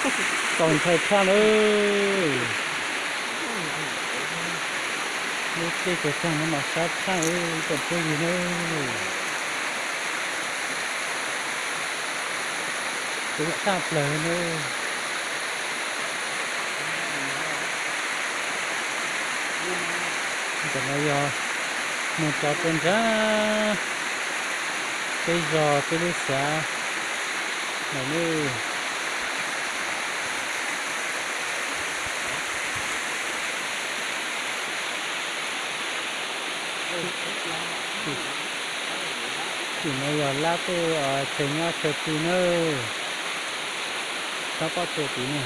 Txaus ntshai tshaj nawb. Lub caij tsaus tag no mas sab tshaj ib tsoom phooj ywg nawb. Kub tshaj plaws nawb. Ntawm no yog mus tso tuaj ntsab peb zos peb lub xav no nawb. Tim no yog lab tej chaw nyob chaw tw nawb. Sab pob tsuas tim no.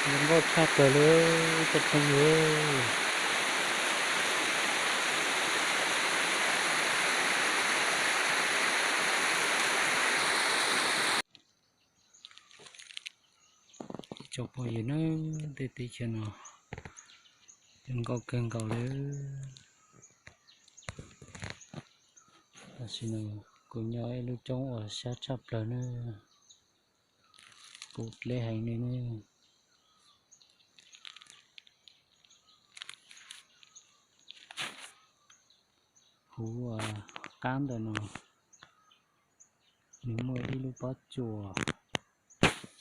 Zoo nkauj tshaj plaws li tsoom phooj ywg. Ib tsoom phooj ywg nawb, tej teb chaws no zoo nkauj kawg nkaus li. Tam sim no kuv nyob ib lub roob uas sab tshaj plaws nawb, puv dleb heev li nawb. Huv qab ntawm no nws muaj ib lub pob tsuas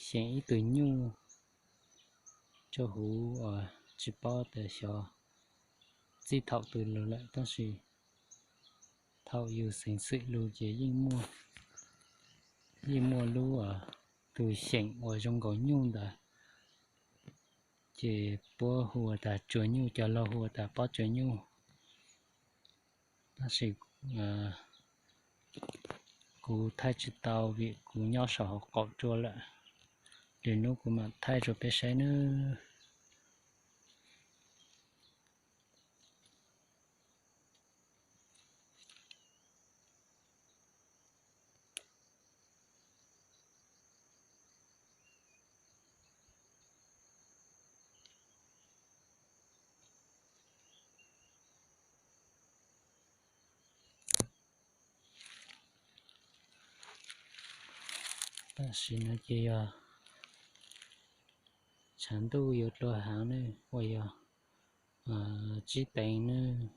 xyeem ib tug nyuj rau huv, tsis paub tias xyov txij thaum twg los lawm, tab sis thaum yus xeev xwm lug ces yeej muaj, yeej muaj lub tus xyeem uas zoo nkaus nyuj ntawd, ces puab hu ua tas tsuas nyuj, cov laug hu ua tas pob tsuas nyuj. Tab sis kuv thaij tsis tau vim kuv nyob saum hauv qaum tsua lawm. Lwm hnub kuv mam thaij rau peb saib nawb. Tam sim no ces yog tshav ntuj yuav dua haav nawb, uas yog tsib teev nawb.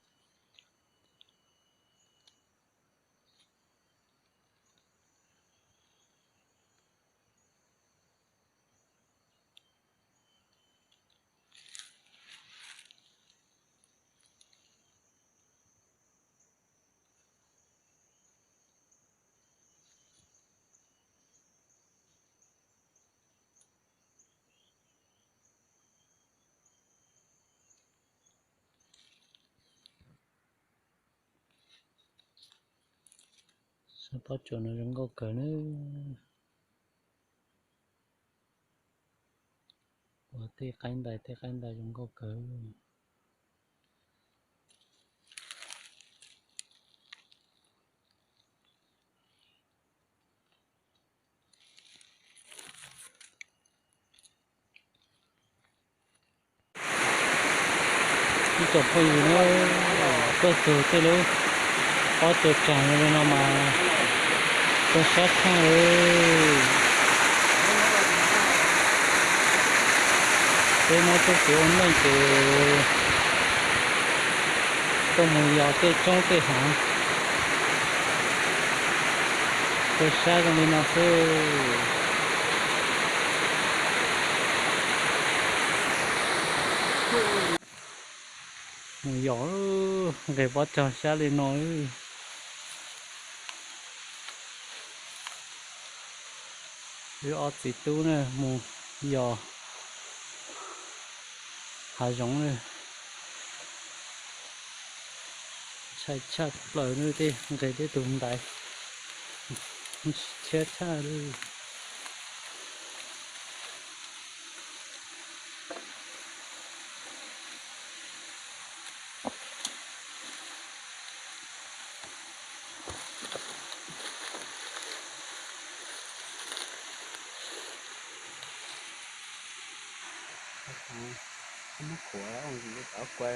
Sab pob tsuas no zoo nkauj kawg nawb. Ua tej qaib ntais, tej qaib ntais zoo nkauj kawg. Ib tsoom phooj ywg na, tuaj txug tej lub pob tsuas tsaag li no mas tuag sab thaaj li. Peb muab txuj kev ua neej ces tuaj mus yos tej roob tej haav, tuag sab zoo li no xwb. Mus yos, nqes pob tsaug sab li no. Wb ob txiv tub na mus yos hav zoov na, ntshai tshaj plaws na, tej nqes tej tug ntaiv, ntshai tshaj li. Koj muab khuam, kua